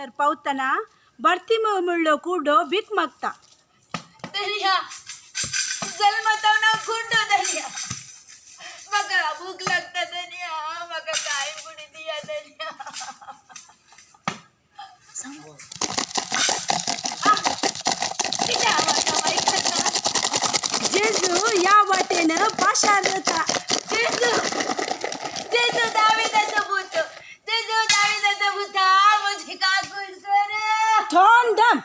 लागसर पावतना बर्तिम मुळ्ळो kudo भीक मागता. धनिया जल्मतावना गुंडो धनिया म्हाका भूक लागता धनिया म्हाका काय म्हूण दिया धनिया. कितें आवाज आयकता? जेजू ह्या वाटेन पाशार जाता. जेजू जेजू दाविदाचो पूत जेजू दाविदाचो पुता म्हजी काकूट कर. थोंड दम.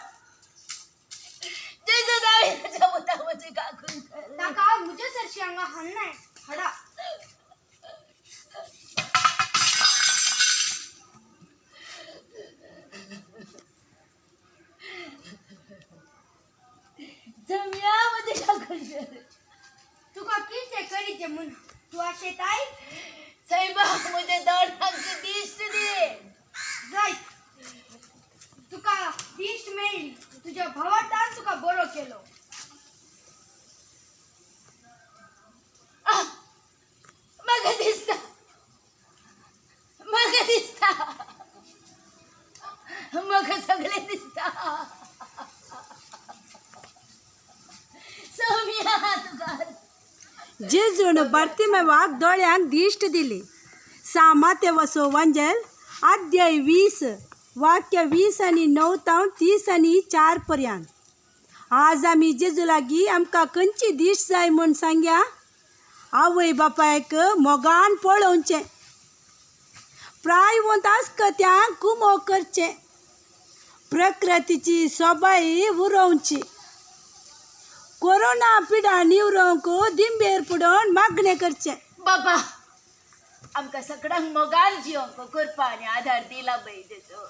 जेजू दाविदाचो पुता म्हजी काकूट कर. ताका म्हजे सरशी हांगा हाडनाय हाडा. जमया म्हजी काकूट कर. तुका कितें करीचें म्हूण तूं आशेताय? सायबा म्हज्या दोळ्यांक दिश्ट दी. जायत तुका दिश्ट मेळ्ळी. तुज्या भावार्थान तुका बरो केलो. आह, म्हाका दिसता म्हाका दिसता म्हाका सगळें दिसता. सौम्या तुका. जेजून बर्तिमेवाक दोळ्यांक दिश्ट दिली. सामाते वसो वंजेल अध्याय 20 वाक्य 20 आनी 9 तावन 30 आनी 4 पर्यंत. आज आमी जेजू लागीं आमकां खंयची दिश्ट जाय म्हूण सांग्या. आवय बापायक मोगान पळोवचें, प्रायवंत आसकत्यांक कुमो करचें, प्रकृतीची सोबाय उरोवची, कोरोना पिडा निवरोवंक दिंबेर पुडोवन मागणें करचें. बाबा आमकां सगळ्यांक मोगान जिवंक करपा आनी आधार दिला बाई जेजू.